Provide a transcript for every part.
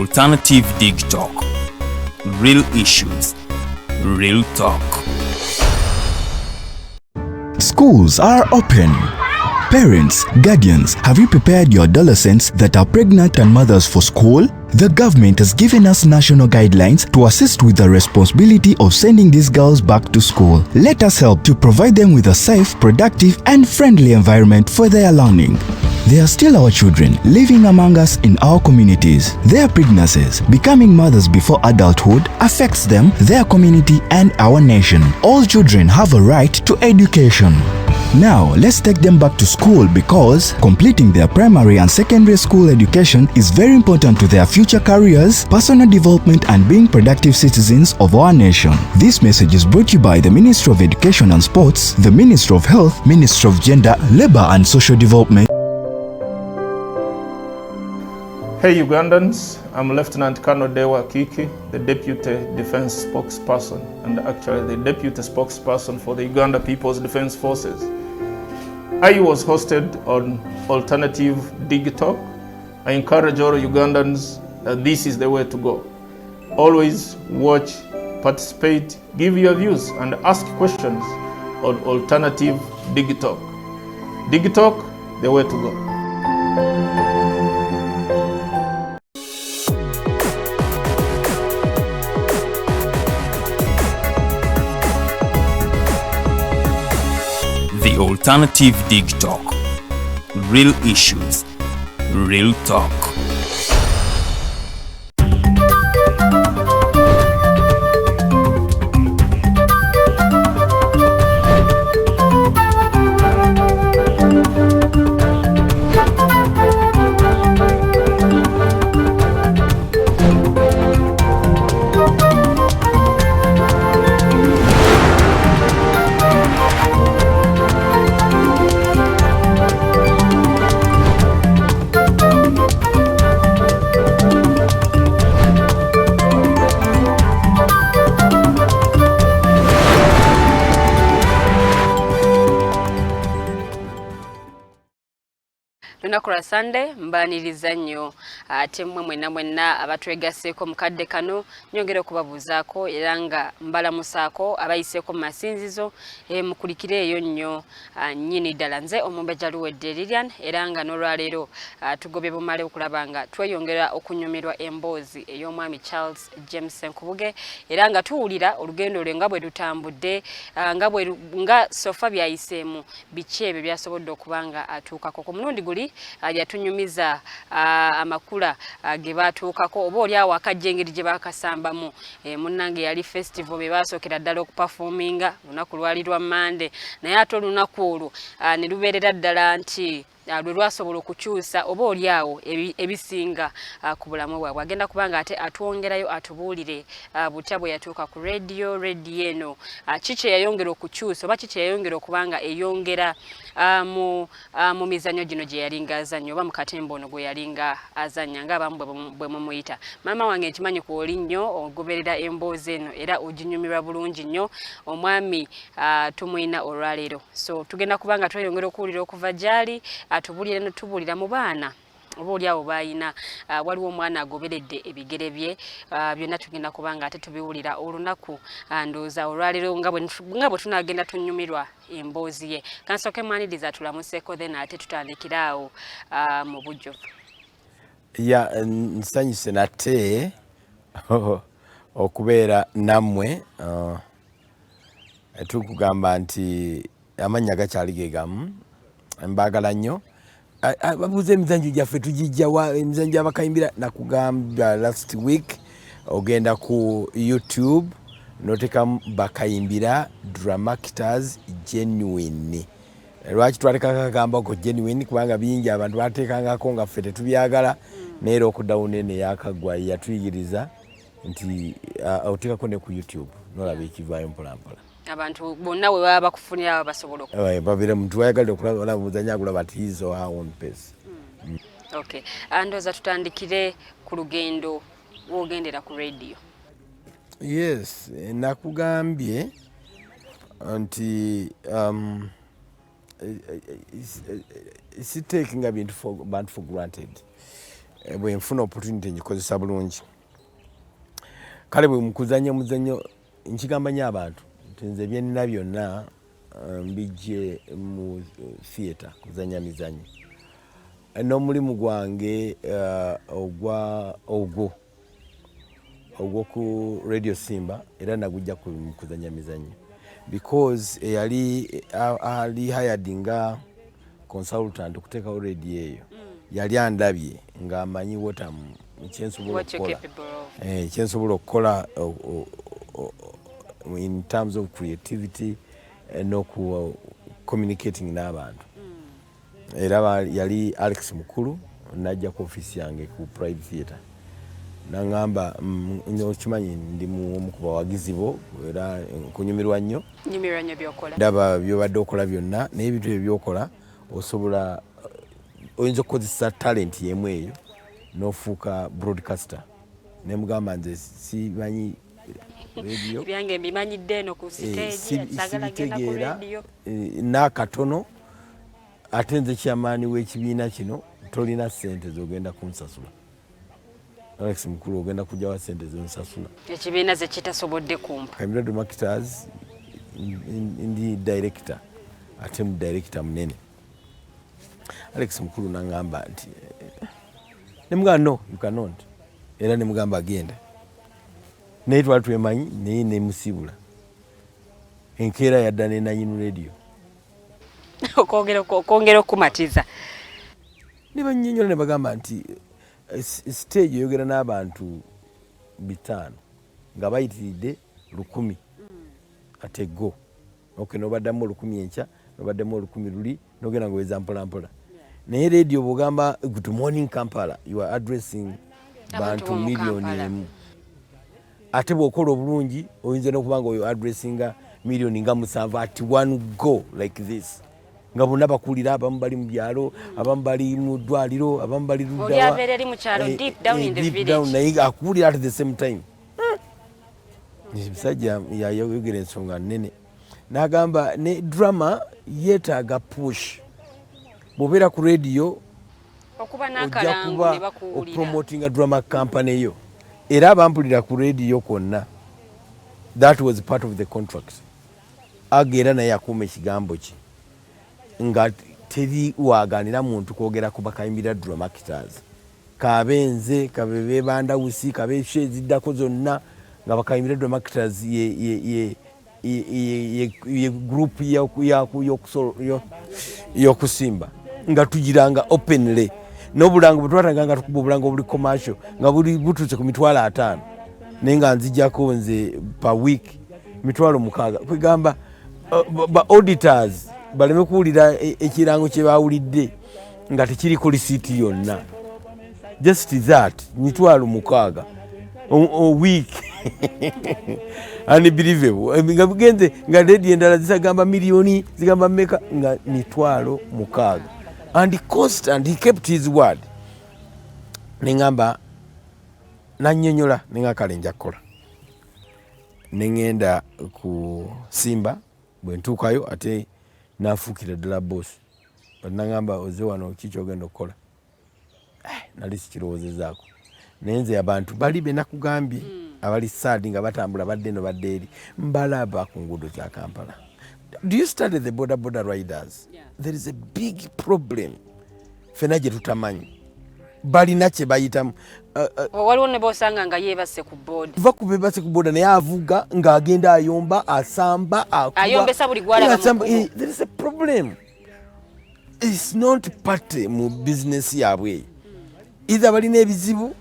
Alternative Dig Talk. Real issues, real talk. Schools are open. Parents, guardians, have you prepared your adolescents that are pregnant and mothers for school? The government has given us national guidelines to assist with the responsibility of sending these girls back to school. Let us help to provide them with a safe, productive, and friendly environment for their learning. They are still our children, living among us in our communities. Their pregnancies, becoming mothers before adulthood, affects them, their community, and our nation. All children have a right to education. Now, let's take them back to school because completing their primary and secondary school education is very important to their future careers, personal development, and being productive citizens of our nation. This message is brought to you by the Ministry of Education and Sports, the Ministry of Health, Ministry of Gender, Labor and Social Development. Hey Ugandans, I'm Lieutenant Colonel Deo Akiiki, the Deputy Defense Spokesperson, and actually the Deputy Spokesperson for the Uganda People's Defense Forces. I was hosted on Alternative Digitalk. I encourage all Ugandans that this is the way to go. Always watch, participate, give your views, and ask questions on Alternative Digitalk. Digitalk, the way to go. The Alternative Dig Talk. Real issues, real talk. Lunaku lwa Sunday, mbaniriza nnyo ate mmwe mwenna mwenna abatwegasseeko mu kadde kano. Nyongera okubabuuzaako era nga mbalamusaako abayiseeko mu masinzizo, mukulikire eyo nnyo nnyini ddala. Nze Omumbejja Luwedde Lilian, era nga n'olwaleero tugobye bumale okulaba nga tweyongera okunyumirwa emboozi ey'omwami Charles James Senkubuge, era nga tuwulira olugendo lwe nga bwe lutambudde, nga so far byayiseemu, biki ebyo byasobodde okuba nga atuukako. Ku mulundi guli yatunyumiza amakula ge baatuukako, oba oli awo akajja engeri gye bakasambamu. Munnange, yali festival be basookera ddala okuperforminga. Lunaku lwali lwa Mande, naye ate olunaku olwo ne lubeerera ddala nti lwe lwasobola okukyusa oba oli awo ebisinga ku bulamu bwabwe. Agenda kuba nga ate atwongerayo atubuulire butya bwe yatuuka ku radio eno, ki kye yayongera okukyusa oba ki kye yayongera okuba nga eyongera mu mizannyo gino gye yalinga azannya, oba mu katemba ono gwe yalinga azannya ng'abamu bwe mumuyita. Maama wange, nkimanyi ku oli nnyo ogoberera emboozi eno era oginyumirwa bulungi nnyo. Omwami tumuyina olwaleero, so tugenda kuba nga tweyongera okuwulira okuva gy'ali, atubulire notubuulira mu baana oba oli awo baayina, waliwo omwana agoberedde ebigere bye. Byonna tugenda kuba nga ate tubiwulira olunaku ndowooza olwaleero nga bwe tunagenda tunyumirwa emboozi ye. Kansooke mwaniriza atulamuseeko, then ate tutandikire awo mu bujjuvu. Ya, nsanyuse nate okubeera nammwe. Tukugamba nti amannya gakyali ge gamu, mbaagala nnyo. Babuuza emizannyo gyaffe tugijjawa, emizannyo gyabakayimbira. Nakugamba last week, ogenda ku YouTube notekamu Bakayimbira Dramactors Genuine. Lwaki twalekako akagambako genuine? Kubanga bingi abantu bateekangako nga ffe tetubyagala, naye era okuddawo nene yakaggwa yatuyigiriza nti oteekako ne ku YouTube nolaba ekivaayo mpolampola. Abantu bonna we baba bakufunira basobola Babira muntu wayagalire okulaba muzanyo agulaba at his or her own pace. Okay, ndowooza tutandikire ku lugendo wogendera ku radio. Yes, nakugambye nti sitakinga bintu bantu for granted. Bwe nfuna opportunity ngikozesa bulungi. Kale bwe mukuzanya omuzannyo, nkigamba nnyo abantu nti nze byenina byonna mbijje mu theatre, kuzanya mizannyo. N'omulimu gwange ogwa ogwo ogw'oku Radio Simba era nagujja mu kuzanya mizannyo, because eyali ali hired nga consultant okuteekawo radio eyo yali andabye ng'amanyi what am kyensobola What you're okukola capable of. Kyensobola okukola in terms of creativity, n'oku communicating n'abantu. Era yali Alex Mukulu, najja ku office yange ku Pride Theatre, naŋŋamba, okimanyi ndi omu ku bawagizi bo era nkunyumirwa nnyo. Nyumirwa nnyo byokola. Ndaba byobadde okola byonna, naye ebintu ebyo byokola osobola, oyinza okukozesa talent yemu eyo n'ofuuka broadcaster. Nemugamba nze simanyi radio. Ebyange mbimanyidde eno ku stage, saagala genda ku sibitegeera radio. N'akatono. Ate nze chairman w'ekibiina kino, tolina ssente zogenda kunsasula. Alex Mukulu, ogenda kujjawa ssente zonsasula? Ekibiina ze kitasobodde kumpa. Kayimbira Dramactors, ndi director, ate mu director munene. Alex Mukulu naŋŋamba nti nemugamba, "No, you cannot." Era nemugamba agenda, naye twali twemanyi, naye nemusiibula. Enkeera yadda nenanyini radio. Okwongera okumatiza. Ne bannyonnyola ne bagamba nti stage eyogera n'abantu 500, nga bayitiridde 1000 ate go ok, nobaddamu 1000 enkya, nobaddemu 1000 luli, nogenda nga oweza mpola mpola. Naye radio bwogamba "Good morning Kampala", you are addressing abantu bantu b'omu miliyoni Kampala. 1. Ate bw'okola obulungi oyinza n'okuba nga oyo addressinga miliyoni nga 7 at one go like this, nga bonna bakulira. Abamu bali mu byalo, abamu bali mu ddwaliro, abamu bali Oli luddawa. Abeera eri mu kyalo, deep down in the deep village. down, naye akuwulira at the same time. Musajja yayogera ensonga nnene, n'agamba ne drama yeetaaga push. Bw'obeera ku radio okuba ojja n'akalango kuba ne bakuwulira. Opromotinga drama company yo. Era abampulira ku radio kwonna, that was part of the contract. Aga era naye akuuma ekigambo kye nga teri waganira muntu kwogera ku Bakayimbira Dramactors, kabe nze, kabe bebandawusi, kabe show eziddako zonna, nga Bakayimbira Dramactors ye group y'okusimba, nga tugiranga openly n'obulango bwe twatanga, nga tukuba obulango obuli commercial nga buli butuuse ku 50,000, naye nga nzijjako nze per week 60,000. Kwegamba ba auditors baleme kuwulira ekirango kye bawulidde nga tekiriko risiiti yonna, just that 60,000 o week, unbelievable. Nga bugenze nga radio endala zisagamba miliyoni, zigamba meka, nga 60,000 and constant. He kept his word. Neŋamba nanyonyola, nenga kale nja kukola. Neŋŋenda ku Simba. Bwe ntuukayo ate nafuukira ddala boss. Naŋamba, "Oze wano, ki kyogenda okukola?" Nali sikirowoozezaako, naye nze abantu bali be nakugambye abali sad nga batambula badde eno badde eri, mbalaba ku nguudo za Kampala. Do you study the boda boda riders? Yeah. There is a big problem fena gye tutamanyi, balina kye bayitamu. Waliwo ne bosanga nga yeebase ku boda. Va ku bebase ku boda, naye avuga ng'agenda ayomba, asamba, akuba. Ayombesa buli gw'alaba mu Asamba, kkubo. There is a problem. It's not party mu bizinesi yaabwe eyo. Either balina ebizibu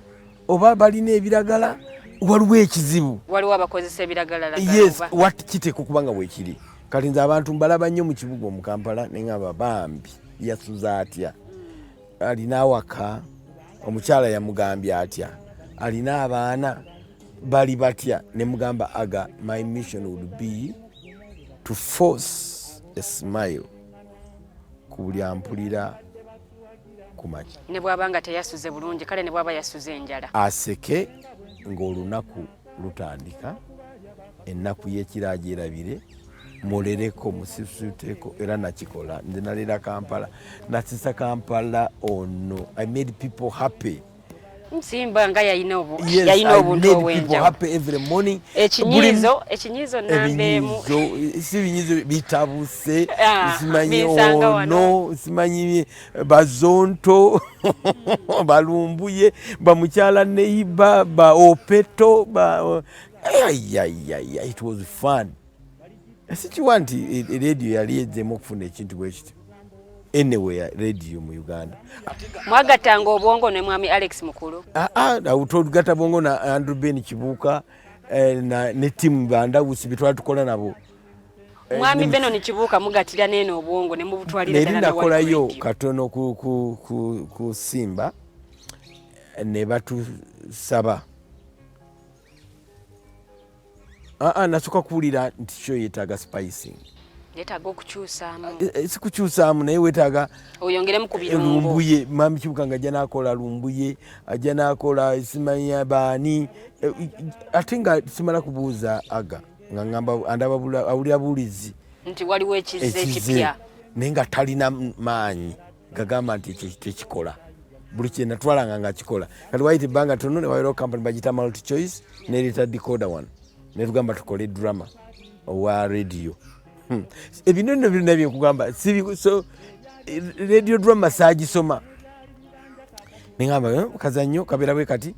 oba balina ebiragala, waliwo ekizibu. Waliwo abakozesa ebiragalalagala. Yes. Oba What kiteekwa okuba nga bwekiri. Kati nze abantu mbalaba nnyo mu kibuga omu Kampala, neŋaba bambi yasuza atya, alina awaka, omukyala yamugambye atya, alina abaana bali batya. Nemugamba aga my mission would be to force a smile ku buli ampulira ku makya. Ne bw'aba nga teyasuze bulungi, kale ne bw'aba yasuze enjala, aseke ng'olunaku lutandika, ennaku y'ekiro agyerabire, mulereko, musisuteeko. Era nakikola. Nze nalera Kampala, nasisa Kampala ono. I made people happy. Simba nga yalina obuntu obwenjawulo. Ekinyiizo, ekinyiizo namba emu. Si binyiizo bitabuse, simanyi ono, simanyi bazonto, balumbuye, bamukyala neiba, ba opeto, ba ayayaya, it was fun. Sikiwa nti radio yali ezzemu okufuna ekintu bwe kityo. Anyway, radio mu Uganda. Mwagattanga obwongo ne mwami Alex Mukulu? Tugatta bwongo na Andrew Ben Kibuuka ne tiimu Bandawusi bitwala tukola nabo. Mwami Benon Kibuuka mugattira neeno obwongo ne mubutwalira ddala. Neri nakolayo katono ku Simba ne batusaba. Nasooka kuwulira nti kyo yeetaaga spicing. Yeetaaga okukyusaamu. Si kukyusaamu, naye weetaaga oyongeremu ku birungo. Lumbuye, mwami Kibuuka nga ajja n'akola Lumbuye, ajja n'akola simanya baani, ate nga simala kubuuza aga nga ngamba andaba awulira buwulizi nti waliwo ekizze ekipya, naye nga talina maanyi gagamba nti ekyo tekikola. Buli kye natwalanga nga kikola. Kati wayita ebbanga ttono ne wabeerawo company bagiyita Multi Choice n'ereeta decoder wano, ne tugamba tukole drama owa radio. Ebintu nno byonna byenkugamba, so radio drama saagisoma, neŋamba kazannyo kabeera bwe kati,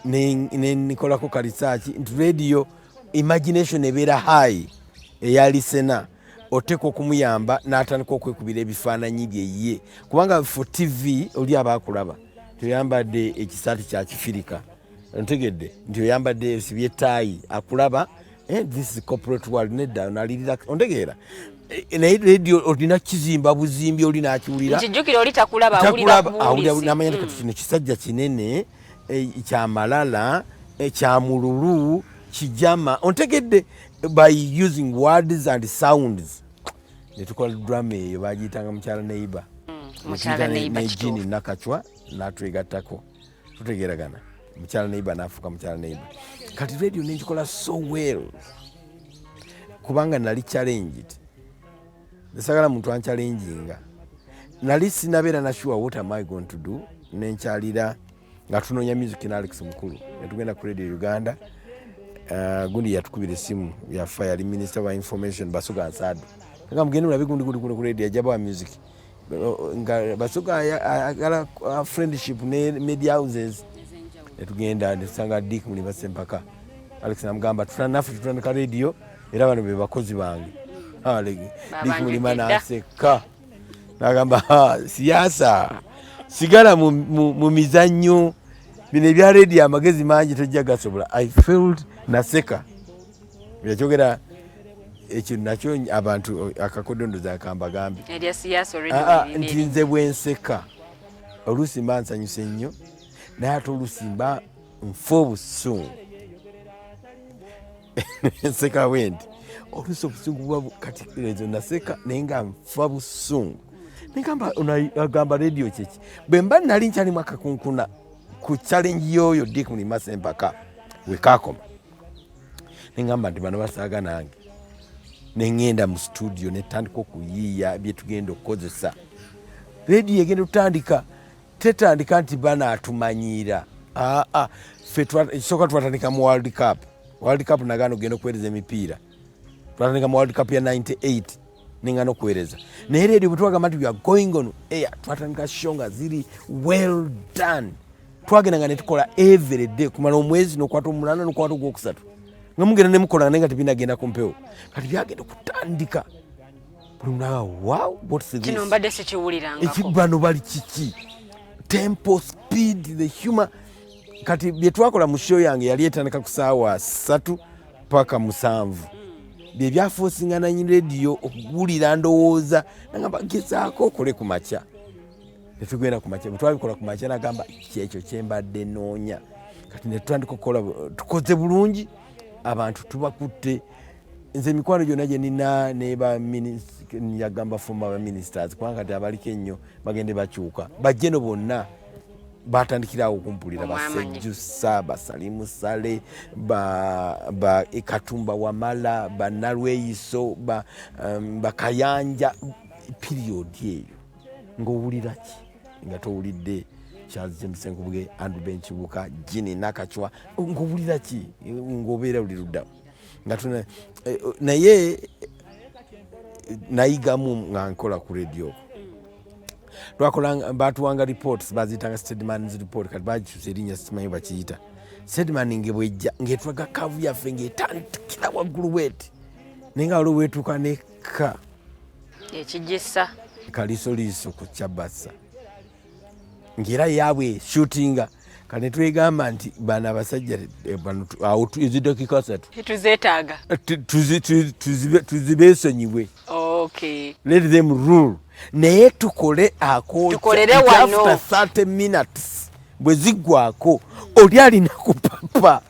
ne nkolako ka research nti radio imagination ebeera high eya listener, oteekwa okumuyamba n'atandika okwekubira ebifaananyi bye ye, kubanga for TV oli aba akulaba toyambadde ekisaati kya kifirika, ntegedde nti oyambadde osibye ettaayi, akulaba this is corporate world, nedda nalirira, ontegeera? Naye radio olina kizimba buzimbi, oli n'akiwulira. Nkijjukira, oli takulaba, awulira buwulizi. Namanya nti kati kino kisajja kinene, kyamalala, kyamululu, kijama, ontegedde? By using words and sounds netukola drama eyo, bagiyitanga Mukyala Neiba. Mukyala Neiba. Ne Jini Nakacwa natwegattako, tutegeragana, Mukyala Neiba nafuuka Mukyala Neiba. Kati radio nenkikola so well kubanga nali challenged, nesagala muntu anchallenginga. Nali sinabeera na sure what am I going to do. Nenkyalira nga tunoonya music na Alex Mukulu, netugenda ku Radio Uganda. Gundi yatukubira esimu, yafa, yali minister wa information Basoga Nsado, nga mugende mulabe gundi gundi gundi ku radio ajja bawa music. Nga Basoga ayagala friendship ne media houses. Netugenda netusanga Dick Mulima Sempaka. Alex namugamba, naffe tutandika radio era bano be bakozi bange. Dick Mulima naseka nagamba, "Siyaasa, sigala mu mizannyo, bino ebya radio amagezi mangi tojja gasobola." I felt, naseka yakyogera ekyo nakyo abantu akakodondoza akambagambe nti nze bwenseka oluusi mba nsanyuse nnyo, naye ate oluusi mba nfa obusungu. Nseka bwe nti oluusi obusungu buba kati ezo naseka naye nga nfa busungu, negamba agamba radio kyeki. Bwe mba nali nkyalimu akakunkuna ku challenge y'oyo Dick Mulima Sempaka wekakoma, neŋamba nti bano basaaga nange, neŋŋenda mu studio netandika okuyiiya byetugenda okukozesa. Radio egenda okutandika, tetandika nti banaatumanyiira. Aa, ffe ekisooka twatandika mu World Cup. World Cup nagaana okugenda okuweereza emipiira. Twatandika mu World Cup ya 98, nengana okuweereza, naye radio bwe twagamba nti we are going on air, twatandika show nga ziri well done. Twagenda nga netukola every day kumala omwezi, nokwata omulala, nokwata ogwokusatu, nga mugenda nemukola, naye nga tebinagenda ku mpewo. Kati byagenda okutandika, buli mulaba, "Wow, what's this?" Kino mbadde sikiwulirangako. Bano bali kiki? Tempo, speed, the humor. Kati bye twakola mu show yange yali etandika ku saawa 3 paka 7, bye byaforcingana radio okuwulira. Ndowooza nagamba, gezaako okole ku makya. Netugenda ku makya, bwetwabikola ku makya nagamba, kyekyo kyembadde noonya. Kati netutandika okukola, tukoze bulungi, abantu tubakutte. Nze emikwano gyonna gye nina neba yagamba former baministers, kubanga kati abaliko ennyo bagende bakyuka, bajjeno bonna batandikirawo okumpulira, basejjusa, basalimu sale, ba Katumba Wamala, banalweyiso, bakayanja. Period eyo ng'owulira ki nga towulidde Charles James Senkubuge, Andrew Benkibuka, Jini Nakachwa, ng'owulira ki ng'obeera luli ludda nga tuna naye nayigamu nga nkola ku radio. Twakola, batuwanga reports, baziyitanga Steadman's report. Kati bagikyusa erinnya, simanyi bakiyita Steadman. Ngebwejja ng'etulaga curve yaffe ng'etandikira waggulu bweti, naye nga waliwo wetuuka nekka. Ekigisa. Kaliisoliiso ku kyabasa ng'era yaabwe shootinga. Kale netwegamba nti bano abasajja bano awo ezidakiika 3 Tetuzeetaaga. Tuzibeesonyiwe. Let them rule, naye tukole akooca Tukolere wano. After 30 minutes bwe ziggwako, oli alina kupapa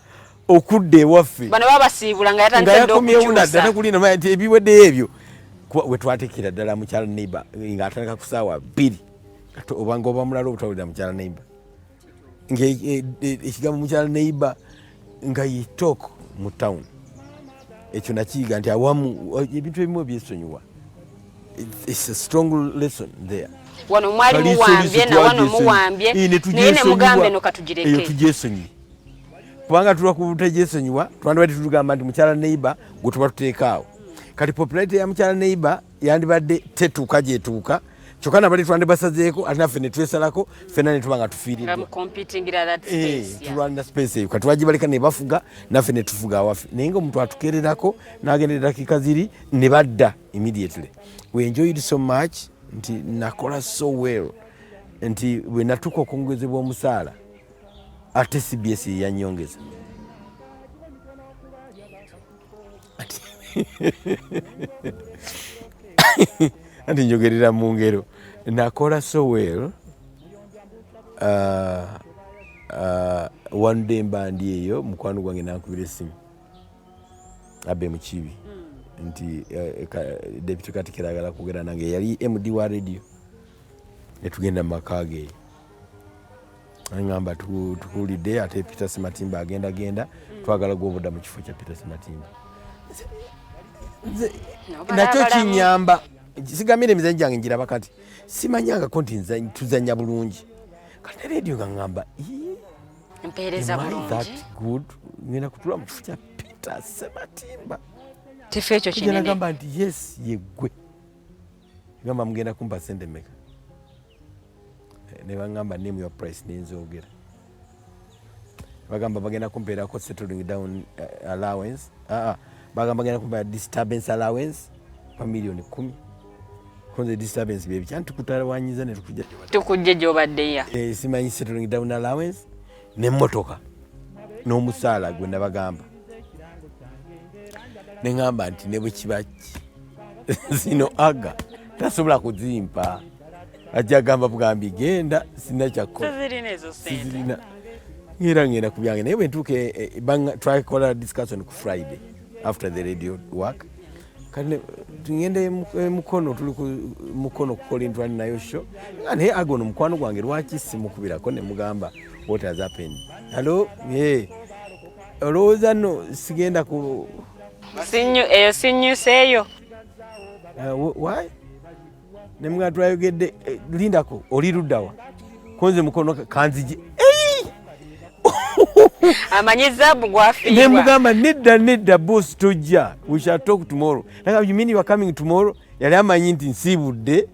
okudda ewaffe. Bano baba basiibula nga nga yatandise dda yakomyewo nadda. okukyusa. Takulina manya nti ebiweddeyo ebyo. Kuba we twateekera ddala mukyala neighbor ng'atandika ku saawa 2. Kati obanga oba mulala obutawulira mukyala neighbor, ekigambo mukyala neighbor nga ye talk mu town. Ekyo nakiyiga nti awamu ebintu ebimu ebyesonyiwa. It's a strong lesson there. Wano mwali muwambye na wano muwambye, naye ne mugambe no eyo katugireke. Tugyesonyiwe, kubanga tulwa ku butagyesonyiwa twandibadde tutugamba nti mukyala neighbor gwe tuba tuteeka awo. Kati popularity ya mukyala neighbor yandibadde tetuuka gyetuuka, kyokka nabali twandibasazeeko, ate naffe ne twesalako ffenna ne tuba nga nga tufiiriddwa. Mucompetingira that space, yeah. Tulwanira space eyo. Kati twagibaleka ne bafuga, naffe ne tufuga awaffe, naye nga omuntu atukererako n'agenda eddakiika ziri ne badda immediately. We enjoyed so much nti nakola so well nti bwe natuuka okwongezebwa omusaala, ate CBS yeyanyongeza. Anti njogerera mu ngero, nakola so well. One day mba ndi eyo, mukwano gwange nankubira essimu, Abe Mukibi, nti deputy katikiro ayagala kwogera nange. Yali MD wa radio. Netugenda mu maka ge, aŋŋamba, "Tukuwulidde ate Peter Sematimba agenda genda, twagala gwobudda mu kifo kya Peter Sematimba." Nze nakyo N'obalabalamu. Kinyamba sigambire emizanyo gyange ngiraba kati simanyangako nti tuzanya bulungi. Kati ne radio nga ŋŋamba, "Ii, Mpeereza am I bulungi that good? Ngenda kutula mu kifo kya Peter Sematimba?" Kifo ekyo Kujja kinene. nagamba nti yes, yeggwe. Gamba, "Mugenda kumpa sente meka?" Ne baŋŋamba, "Name your price." Nenzogera, bagamba bagenda kumpeerako settling down allowance. Ah, ah, bagamba bagenda kumpeera disturbance allowance pa miliyoni 10. Konze disturbance byebi kyanti tukutawanyiza ne tukujja. Tukujje gy'obaddeya. Simanyi settling down allowance n'emmotoka n'omusaala gwe nabagamba. Neŋŋamba nti ne bwe kiba ki, zino aga tasobola kuzimpa, ajja agamba bugambi, "Genda, sina kyakkola." Tezirina ezo sente. Sizirina, era ngenda ku byange. Naye bwe ntuuka twakola discussion ku Friday after the radio work. Kati tugende Mukono, tuli ku Mukono kukola intwali nayo show nga naye agono mukwano gwange, lwaki simukubirako ne mugamba what has happened? Hello, yeah. Olowooza nno sigenda ku Sinyu eyo, sinyuseeyo. Why? Nemugamba twayogedde, lindako, oli luddawa? Konze Mukono, kanzije. Amanyi zaabu gwafiirwa. Nemugamba, "Nedda, nedda boss, tojja, we shall talk tomorrow." Nagamba, "You mean you are coming tomorrow?" Yali amanyi nti nsiibudde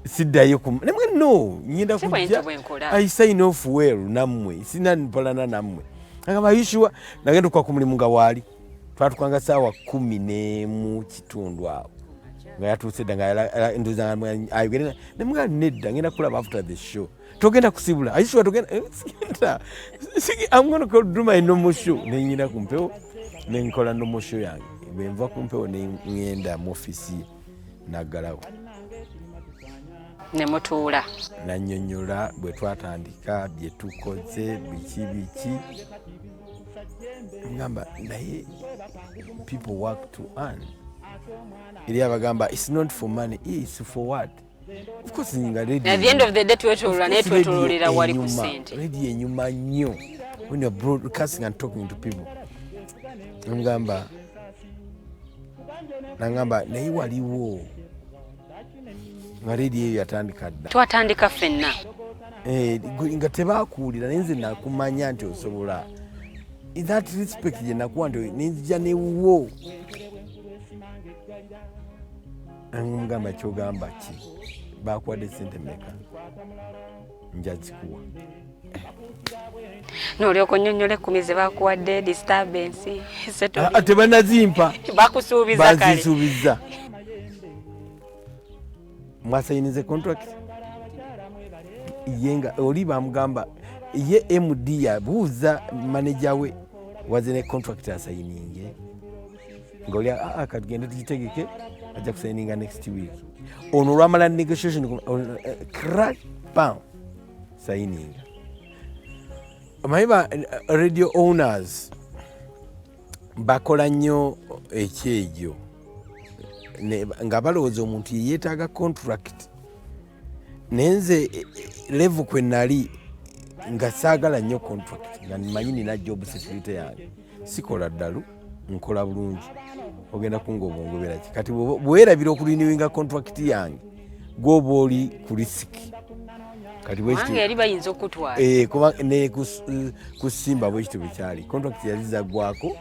siddayo ku. Nemugamba, "No, ngenda Si bwe kujja." ntyo bwe nkola. I sign off well nammwe, sina mpalana nammwe. Agamba, "Are you sure?" Nagenda okuka ku mulimu nga waali twatukanga saawa 11 kitundu awo, nga yatuuse dda, nga ndoza ayogere. Nemugamba, "Nedda, ngenda kulaba after the show. Togenda kusibula? Are you sure togenda?" "Eh, sigenda. I'm gonna go do my normal show." Nenyina ku mpewo nenkola normal show yange. Bwenva ku mpewo neŋŋenda mu ofisi ye, naggalawo. Ne mutuula. Nannyonnyola bwe twatandika, bye tukoze, biki biki. Ngamba naye people work to earn. Eri abagamba it's not for money, it's for what? Of course nga radio At the end of the day twetoloola, naye Of course radio twetoloolera wali ku enyuma, ssente. Radio enyuma nnyo when you're broadcasting and talking to people. Ngamba, nangamba naye waliwo nga radio eyo yatandika dda. Twatandika ffenna. Eh, nga tebakuwulira, naye nze nakumanya nti osobola. That respect gye nakuwa nti nenzija newuwo, mugamba kyogamba ki, bakuwadde sente meka, njazikuwa. Nolyoka onyonyola 10 ze bakuwadde, disturbance. Ah, tebanazimpa. Bakusuubiza kale. Bazisuubiza. Mwasayinize contract ye nga oli bamugamba ye MD yabuuza manager we waze ne contract asayininge, nga oli, "Ah, ah, katugende tugitegeke, ajja kusayininga next week." Ono olwamala negotiation, crash, bam, sayininga. Omanyi ba radio owners bakola nnyo ekyegyo nga balowooza omuntu yeyeetaaga contract, naye nze level kwe nali nga saagala nnyo contract, nga manyi nina job security yange, sikola ddalu, nkola bulungi, ogenda kunga obwongoberaki. Kati bwerabira okurenewinga contract yange, gwoba oli ku risk. Kati bwe kityo- Kubanga eri bayinza okutwala. Eh, kuba ne kusimba bwe kityo bwekyali, contract yali zaggwako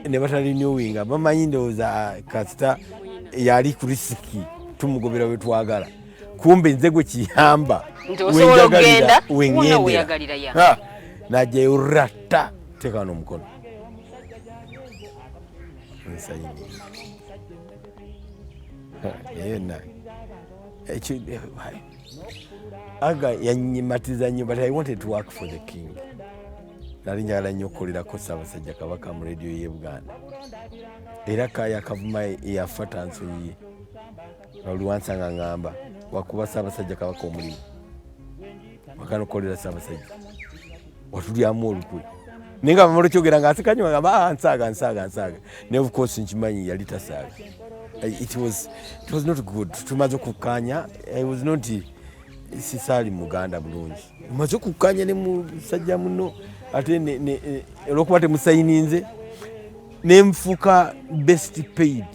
ne batarenewinga, bamanyi ndowooza, ah, kasita yali ku risk tumugobera we twagala. Kumbe nze gwe kiyamba. Nti osobola Wenjagalira, okugenda, wengendera. wonna weyagalira, ya. Ha, najjayo rata teeka wano omukono nsayini. Naye na ekyo aga yanyimatiza nnyo, but I wanted to work for the king. Nali njagala nnyo okukolerako Ssaabasajja Kabaka mu rediyo y'e Buganda. Era Kaya Kavuma yafa tansonyiye, nga buli wansanga ngamba wakuba Ssaabasajja Kabaka omulimu, wakana okukolera Ssaabasajja, watulyamu olukwe. Naye nga bamala okyogera nga aseka nnyo, agamba, "Ah, nsaaga, nsaaga, nsaaga." Naye of course nkimanyi yali tasaaga. It was not good. Tumaze okukkaanya, I was not, sisaali muganda bulungi. Omaze okukkaanya ne musajja muno, ate olwokuba temusayininze, nenfuuka best paid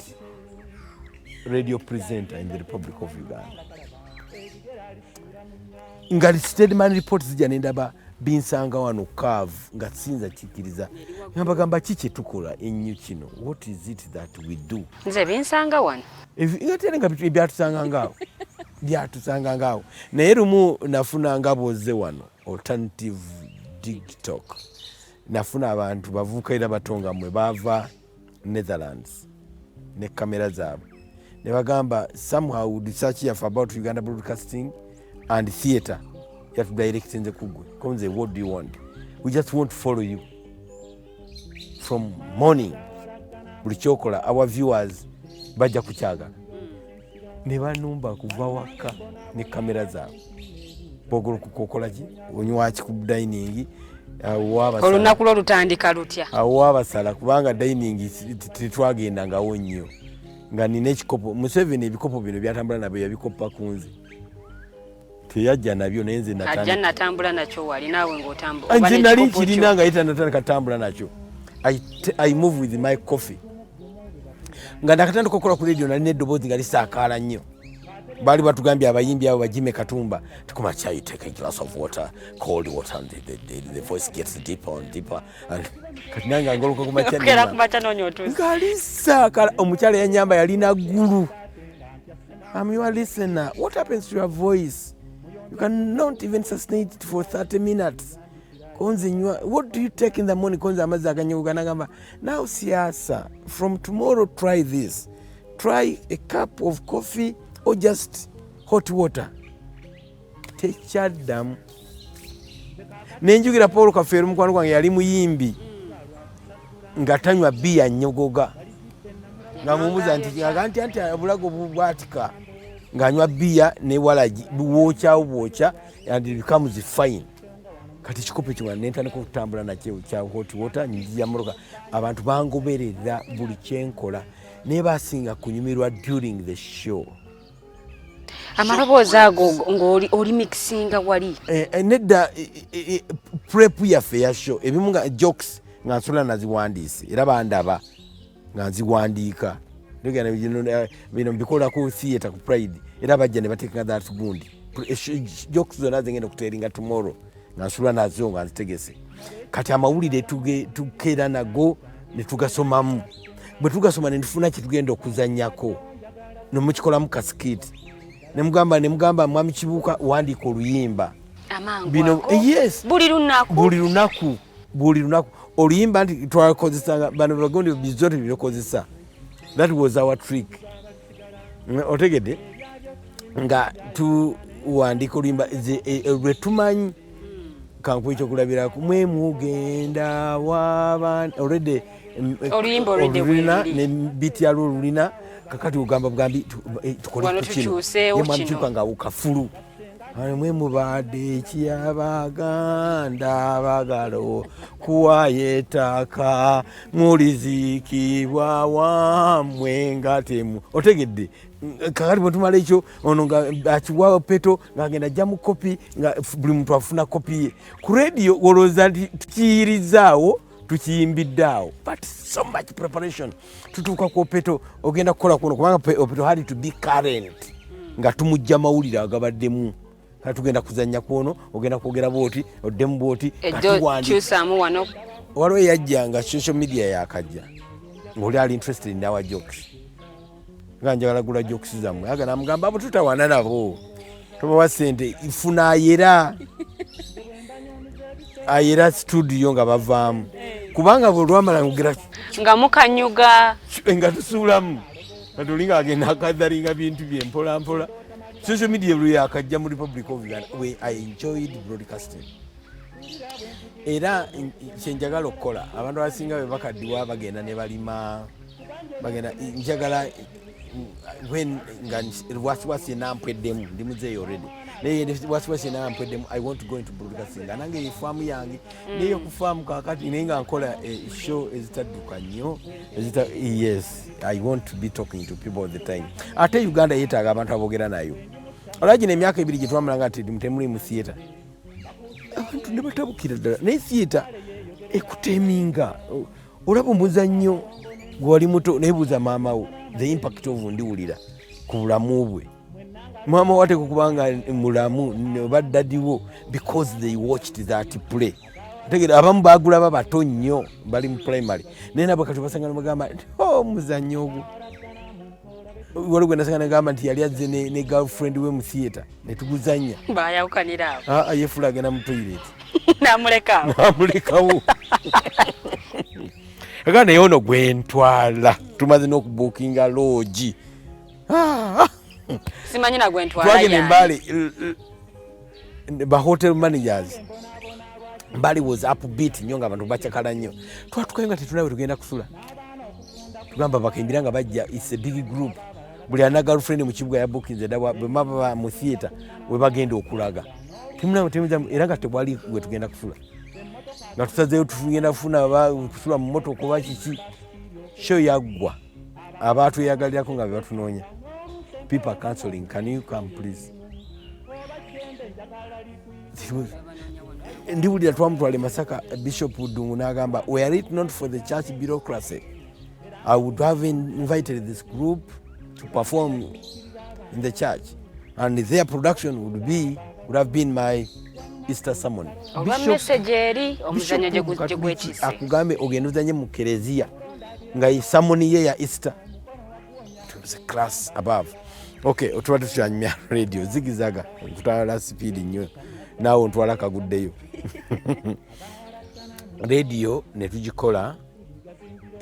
radio presenter in the Republic of Uganda, nga Steadman report zijja nendaba binsanga wano cave, nga sinza kikkiriza, nga mbagamba ki kyetukola ennyo kino, what is it that we do? Nze binsanga wano. Ate nga byatusanga ngaawo, byatusanga ngaawo. Naye lumu nafuna nga bwozze wano Alternative Digitalk, nafuna abantu bavubuka era batonga mmwe, baava Netherlands ne kamera zaabwe, ne bagamba somehow research yaffe about Uganda Broadcasting and theatre yatudirectinze kugwe. Konze, what do you want? We just want to follow you from morning, buli kyokola our viewers bajja kukyagala. Ne banumba kuva waka ne kamera zaabwe, bogolokuka okola ki, onywaki ku dining? Olunaku lwo lutandika lutya? Awo wabasala, kubanga dining tetwagendangawo nnyo, nga nina ekikopo. Museveni ebikopo bino byatambula nabyo yabikopa ku nze, teyajja nabyo, naye nze ajja natambula nakyo wali naawe ng'otambula. Nze nali nkirina nga ye tanatandika tambula nakyo. I move with my coffee. Nga nakatandika okukola ku radio, nalina eddoboozi nga lisaakaala nnyo. Baali batugambye abayimbi abo bajime Katumba tukumakya, you take a glass of water, cold water, and the voice gets deeper and deeper. And kati nange ngoloka kumakya. Okera kumakya noonya otuusi. Ngalisaakala. Omukyala yanyamba yalina gulu. I'm your listener. What happens to your voice? You cannot even sustain it for 30 minutes. Konze nywa, what do you take in the morning? Konze amazzi aganyogoga. Nagamba, now siasa, from tomorrow try this. Try a cup of coffee or just hot water. Tekyaddamu. Nenjugira Paul Kafeero, mukwano gwange, yali muyimbi nga tanywa bbiya nnyogoga, nga mumubuuza nti aga nti anti obulago bwatika, ng'anywa bbiya ne walagi bwokyawo bwokya and it becomes fine. Kati ekikopo ekyo nga nentandika okutambula nakyo kya hot water, njiya mmotoka, abantu bangoberera buli kyenkola, naye basinga kunyumirwa during the show. Amaloboozi ago ng'oli oli mixinga wali? Eh, nedda, prep yaffe ya show, ebimu nga jokes nga nsula naziwandiise, era bandaba nga nziwandiika. Ndogera bino, bino mbikola ku theatre ku Pride, era bajja ne bateeka that gundi. Jokes zonna zengenda okutellinga tomorrow nga nsula nazo nga nzitegese. Kati amawulire tukeera nago ne tugasomamu. Bwe tugasoma ne tufuna kye tugenda okuzannyako, nemukikolamu ka skit, nemugamba Mwami Kibuuka, wandiika oluyimba. Amangu Bino ago? Yes. Buli lunaku? Buli lunaku, buli lunaku oluyimba nti twakozesanga bano bagundi bizote byekozesa. That was our trick. Otegedde nga tuwandika oluyimba lwe tumanyi. Kankuwa ekyokulabirako, mwe mugenda waba already Oluyimba already olulina weeruli. Ne beat yalwo olulina. Kakati ogamba bugambi tukole Wano ku kino. tukyuseewo Ye Mwami kino. Kibuuka nga kafulu. Mwe mubadde ki Abaganda bagala kuwayo ettaka, muliziikibwa wammwe nga temu. Otegedde? Kakati bwe tumala ekyo, ono nga akiwa Peto ng'agenda ajja mu kopi, nga buli muntu afuna kopi ye ku rediyo. Olowooza nti tukiyirizaawo, tukiyimbidde awo, but so much preparation. Tutuuka ku Opeto, ogenda kukola kuno kubanga Opeto had to be current, nga tumujja mawulire agabaddemu. Kati tugenda kuzannya kwono, ogenda kwogera bwoti, oddemu bwoti. Ejjo katuwandika. Kyusaamu wano. Waliwo eyajja nga social media yakajja, ngaoli ali interested in our jokes, nga njagala gula jokes zammwe. Aga namugamba, abo tutawaana nabo, tobawa sente, funa ayera ayera studio nga bavaamu, kubanga bwe lwamala ngera Nga mukanyuga. Nga tusuulamu. Kati oli nga agenda akadharinga bintu bye mpola mpola. Social media lwe yakajja mu Republic of Uganda, we I enjoyed broadcasting. Era kyenjagala okukola, abantu abasinga bwe bakaddiwa bagenda ne balima, bagenda. Njagala when nga wasiwasi nampweddemu, ndi muzeeyi already, naye wasiwasi nampweddemu, I want to go into broadcasting nga nange efaamu yange. Naye okufaamu kakati, naye nga nkola show ezitadduka nnyo. Yes, I want to be talking to people all the time. Ate Uganda yeetaaga abantu aboogera nayo. Olaba gino emyaka 2 gye twamala nga temuli mu theatre, abantu ne batabukira ddala. Naye theatre ekuteminga. Olaba omuzannyo gwe wali muto, naye buuza maama wo the impact of Ndiwulira ku bulamu bwe. Maama wo ateeka okubanga mulamu oba ddadiwo because they watched that play. Tegera, abamu bagulaba bato nnyo, bali mu primary, naye nabo kati basanga nebagamba nti, "Oh, omuzannyo ogwo." Waliwo gwe nasanga negamba nti yali azze ne girlfriend we mu theatre netuguzannya. Bayawukanira awo. Ah, ah, yefula agenda mu toilet. Namuleka awo. Namulekawo. Aga naye ono gwentwala, tumaze n'okubuukinga lodge. Ah, Simanyi nagwentwala. Twagenda Yani. Embale, ba hotel managers. Mbale was upbeat nnyo, nga abantu bacakala nnyo. Twatukayo nga tetunawe tugenda kusula. Tugamba bakembira nga bajja, it's a big group, buli alina girlfriend mu kibuga yabukinze dda, bwe baba mu theatre we bagenda okulaga. Era nga tewali we tugenda kusula, nga tusazeeyo tugenda kufuna kusula mu motoka oba kiki. Show yaggwa, abatweyagalirako nga be batunoonya. People are cancelling, "Can you come please?" Ndiwulira twamutwala e Masaka, Bishop Ddungu n'agamba, "Were it not for the church bureaucracy, I would have invited this group to perform in the church and their production would have been my Easter sermon." Olwa message eri omuzannyo gye gye gwetisse. Akugambe ogenda ozanye mu kereziya nga sermon ye ya Easter. It was a class above. Okay, otubadde tukyanyumya radio zigizaga, nkutwala speed nnyo, naawe ntwala kaguddeyo. Radio netugikola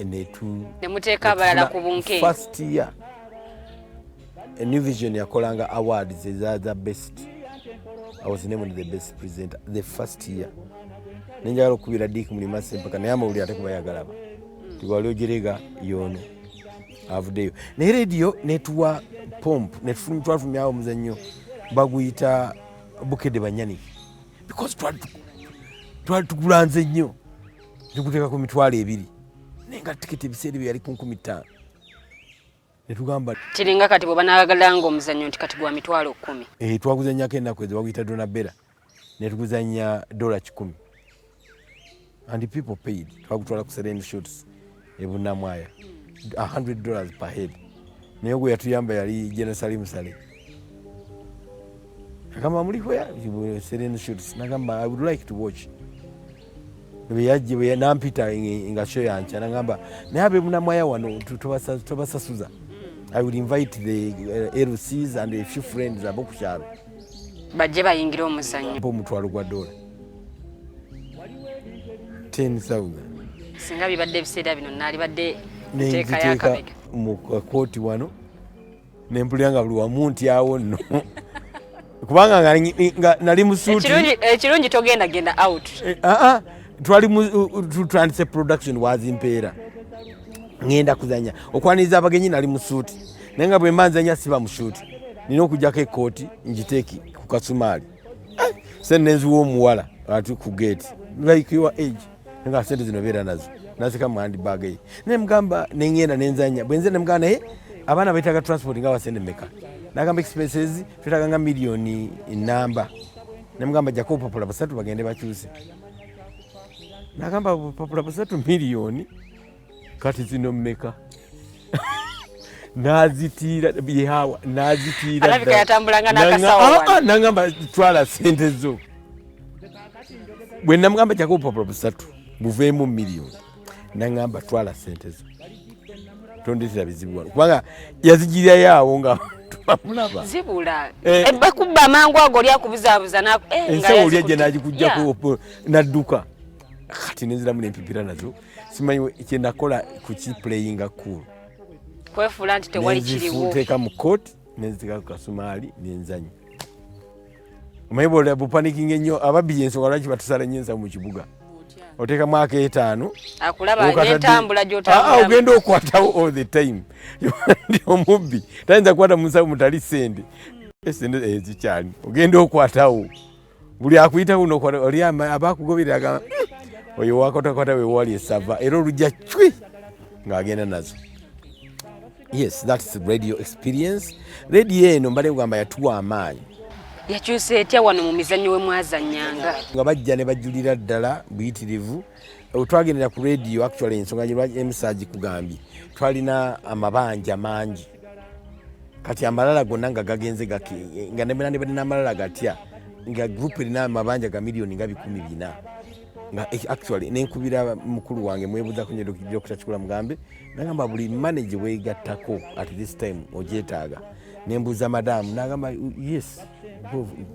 netu Ne muteeka abalala ku bunkenke. First year, a New Vision yakolanga awards eza the best. I was named the best presenter the first year. Nenjagala okukubira Dick Mulima Sempaka, naye amawulire ate kuba yagalaba tiwali ojerega yono avuddeyo. Naye radio netuwa pomp, twafumyawo omuzannyo baguyita Bukedde Banyanike, because twali tugulanze nnyo, tuguteeka ku 20,000, naye nga tiketi ebiseera ebyo yali ku 5,000. Netugamba Kiringa kati bwe banaagalanga omuzannyo nti kati gwa 10,000. Eh, twaguzanyako ennaku ezo baguyita Donabera, netuguzanya $100 and people paid. Twagutwala ku Seren Shoots ebunamwaya, $100 per head. Naye gwe yatuyamba yali General Salim Saleh. Agamba muli where? Serena Shoots. Nagamba I would like to watch. Bwe yajja nampita nga show yankya, nagamba naye abe Bunamwaya wano tubasasuza. I will invite the LCs and a few friends ab'oku kyalo. Bajje bayingire omuzannyo. Mpa $1,000, 10,000. Singa bibadde ebiseera bino, naalibadde nteekayo nenziteeka akabega. Mu kakooti wano nempulira nga buli wamu ntyawo nno, kubanga nga nali mu suuti. Ekirungi togenda genda out. Eh, ah, ah, twali tutandise production, wazimpeera ngenda kuzanya okwaniriza abagenyi. Nali mu suuti, naye nga bwe mba nzanya siba mu suuti, nina okugjako ekooti ngiteeki ku kasumaali. Eh, sente nenziwa omuwala ati ku gate, like your age, nga sente zino beera nazo, nasika mu handbag ye, naye mugamba nengenda nenzanya. Bwenze nemugamba, naye abaana betaaga transport, nga basente meka? Nagamba expenses twetaaga nga miliyoni namba. Nemugamba jjako obupapula busatu bagende bakyuse. Nagamba obupapula busatu miliyoni, kati zino mmeka? Nazitiira byehawa, nazitiira. Alabika yatambulanga n'akasawo wano. Ah, nangamba twala sente zo. Bwe namugamba jjako obupapula busatu buveemu miliyoni, nangamba twala sente zo, tondetera bizibu wano, kubanga yazigirayo awo nga tubamulaba. Zibula. Eh. Bakubba amangu ago, oli akubuzaabuza nga ensawo oli ajja yazikutte. nagikugjako nadduka. Kati nenziramu nempipira nazo, simanyi kyenakola kukiplayinga cool. Kwefuula nti tewali kiriwo. Nenziteeka mu kooti, nenziteeka ku kasumaali, nenzanya. Omanyi bwola bupanikinga ennyo, ababbi ensonga lwaki batusala nnyo ensawo mu kibuga, oteekamu akeetaano. Akulaba n'entambula gy'otambulamu. Ogenda okwatawo all the time, ndi omubbi tayinza kukwata mu nsawo mutali sente. Esente ezikyali ogenda okwatawo, buli akuyitawo nokwata. Oli aba akugoberera, agamba, oyo wakotakwata wewali esava," era olujja cwi ng'agenda nazo. Yes, that's radio experience. Radio eno mbale kugamba yatuwa amaanyi. Yakyusa etya wano mu mizannyo we mwazannyanga? Nga bajja ne bajulira ddala buyitirivu. Twagendera ku radio. Actually ensonga gye emusaagi kugambye, twalina amabanja mangi, kati amalala gonna nga gagenze nga nebadde n'amalala gatya, nga group erina amabanja ga miliyoni nga 400, nga actually nenkubira mukulu wange, mwebuuzako nyo Dr. Kikula, mugambe, nagamba buli manager wegattako at this time ogyetaaga. Nembuuza madamu, nagamba yes,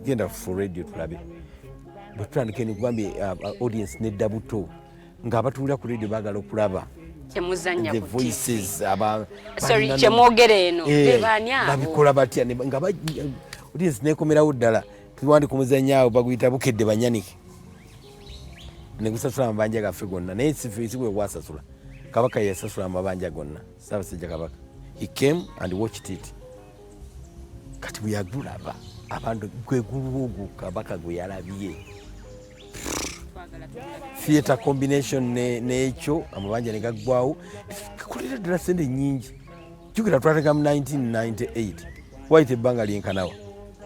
genda for radio tulabe. Bwe tutandika eno, kugambye audience nedda buto ng'abatuulira ku radio baagala okulaba kyemuzannya the ku TV. Voices Sorry, balina kyemwogera eno. Eh, Be baani abo? Babikola batya? Nga audience nekomerawo ddala. Tuwandika omuzannyo awo baguyita Bukedde Banyanike, negusasula amabanja gaffe gonna, naye si gwe gwasasula, Kabaka yasasula amabanja gonna, Ssaabasajja Kabaka. He came and watched it. Kati bwe yagulaba abantu, gwe gulwo ogwo Kabaka gwe yalabye, theatre combination n'ekyo amabanja ne gaggwawo, gakolera ddala sente nyingi. Jjukira twateka mu 1998, wayita ebbanga lyenkanawa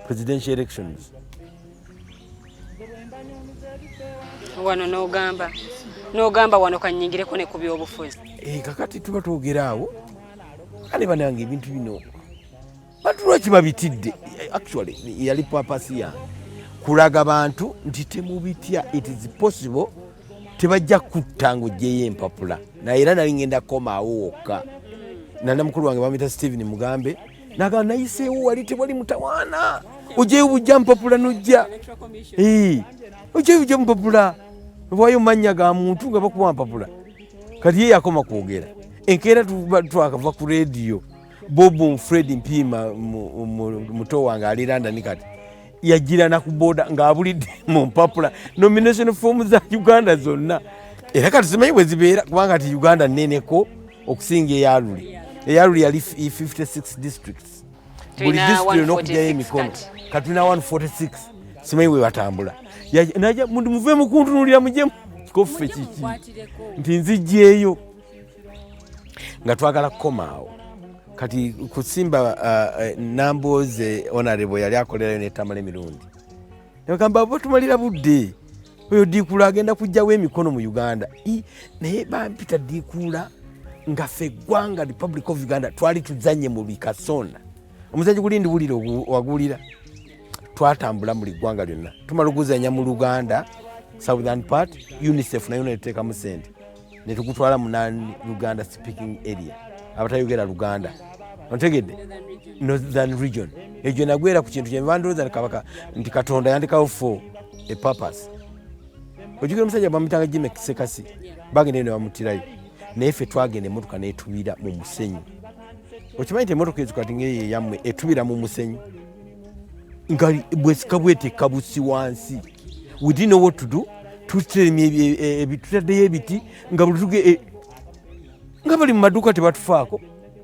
presidential elections. Wano n'ogamba wano kanyingireko ne ku byobufuzi. Eh, kakati tuba twogera awo, kale banange ebintu bino bantu lwaki babitidde? Actually yali purpose yange kulaga bantu nti temubitya, it is possible, tebajja kutta ngaoggyeyo empapula. Naye era nali ngenda kukomaawo wokka, nana mukulu wange bamwita Stephen Mugambe, nagamba nayiseewo wali tewali mutawaana, ogyeyo bujja mpapula nojja. Eh, ogyeyo bujja mpapula, wayo mannya ga muntu nga bakuwa mpapula. Kati ye yakoma kwogera enkeera, tuba twakava ku rediyo, Bob Fred Mpiima muto wange ali London, kati yagira na ku boda ng'abulidde mu mpapula nomination form za Uganda zonna. Era kati simanyi bwe zibeera, kubanga kati Uganda nneneko okusinga eyaluli. Eyaluli yali 56 districts, buli Tulina district erina okugyayo 146 emikono. Kati. Kati tulina 146, simanyi bwe batambula. Naja, muve mukuntunulira, mujje koffe kiki nti nzijjeeyo nga twagala kukomaawo. Kati kusimba Namboze honorable yali akolerayo netamala emirundi, nebagamba bo tumalira budde, oyo Dikuula agenda kugjawo emikono mu Uganda. Naye bampita Dikuula nga ffe eggwanga Republic of Uganda twali tuzanye mu bikasonda. Omuzanyo guli ndiwulira waguwulira. Twatambula buli ggwanga lyonna, tumala oguzanya mu Luganda southern part. UNICEF nayo netuteekamu sente, netugutwala mu non Luganda speaking area, abatayogera Luganda, ontegedde, Northern Region. Egyo nagwera ku kintu kyenva ndowooza kabaka nti Katonda yandikawo for a purpose. Ojjukira omusajja bamutanga Jimmy Sekasi, bagenda ne bamutirayo, naye ffe twagenda emotoka netubira mu musenyu. Okimanyi nti emotoka ezo kati ngaeyo eyammwe etubira mu musenyu nga bwesika bwetekka busi wansi. We didn't know what to do. Tutemye, tutaddeyo ebiti nga buli tuge nga bali mu maduuka tebatufaako.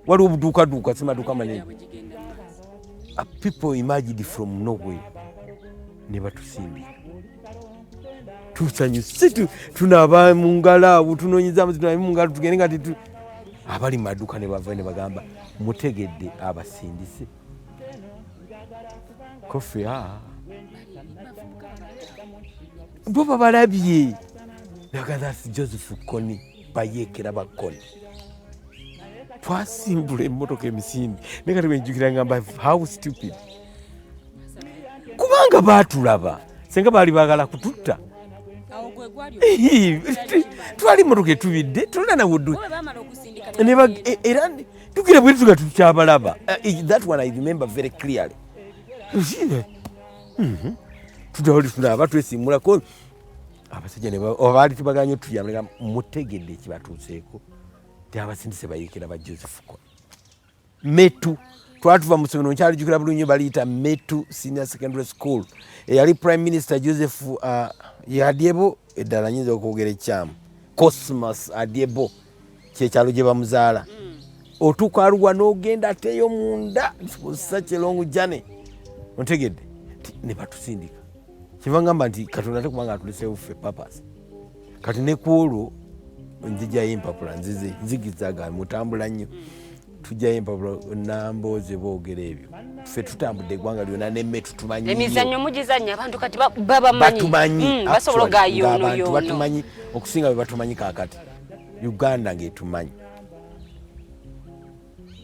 Waliwo obuduukaduuka, si maduuka manene. People emerged from nowhere ne batusimbira. Tusanyuse, tunaaba mu ngalo awo, tunoonyeza amazzi, tunabe mu ngalo, tugende nga abali mu maduuka ne bava ne bagamba, "Mutegedde abasindise kofe." Bo babalabye, that's Joseph Kony, bayeekera ba Kony. Twasimbula emmotoka emisinde, naye kati bwenjukira ngamba, "How stupid," kubanga baatulaba senga baali baagala kututta. Twali emmotoka etubidde, tolina nawuddu. Era tugira bwe tuga tukyabalaba. That one I remember very clearly. Tutawali tunaaba, twesimulako, abasajja baali tubaganye otuyamba, mutegedde ekibatuuseeko, ti abasindise bayiikira ba Joseph Kony. Metu twatuva mu ssomero, nkyalijjukira bulungi, baliyita Metu Senior Secondary School. Eyali Prime Minister Joseph Adiebo, eddala nyinza okwogera ekyamu, Cosmas Adiebo, kyekyalo gye bamuzaala. Otuuka Aluwa n'ogenda ateeyo munda, such a long journey, ontegedde, ne batusindika. Kiva ngamba nti Katonda ate kubanga atuleseewo ffe purpose. Kati ne ku olwo nzijayo empapula, nzize nzigizaga mutambula nnyo, tujjayo empapula nambooze boogera ebyo. Ffe tutambudde eggwanga lyonna nemme tutumanyi. Emizannyo mugizannya, abantu kati babamanyi. Batumanyi. Basobola actually, ogayono ng'abantu yono. Batumanyi okusinga bwe batumanyi kaakati. Uganda ng'etumanyi,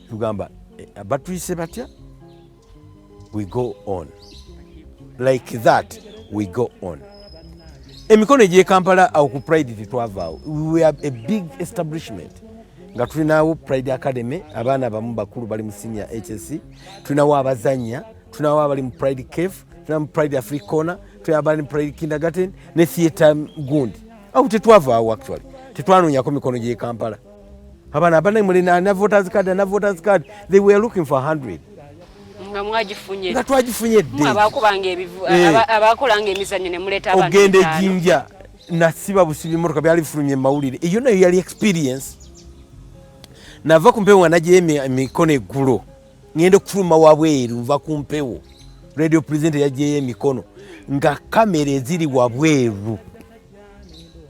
tugamba batuyise batya? We go on like that, we go on. Emikono egy'e Kampala awo ku Pride tetwavaawo. We are a big establishment nga tulinawo Pride Academy, abaana bamu bakulu bali mu senior HSC, tulinawo abazanya, tulinawo abali mu Pride Cave, tulina mu Pride Africona, tulina abali mu Pride Kindergarten ne theatre gundi. Awo tetwavaawo, actually tetwanoonyako mikono gy'e Kampala. Abaana abana na voters card, na voters card, they were looking for 100. Nga mwagifunye. Nga twagifunye dde. Abakubanga abakolanga emizannyo ne muleeta abantu ogenda bitaano. Ejinja nasiba busibi emotoka, byali bifulumye mu mawulire. Eyo nayo yali experience. Nava ku mpewo nga nagyeyo emikono eggulo, ngenda okufuluma wabweru, nva ku mpewo, radio presenter yagyeyo emikono nga kamera eziri wabweru.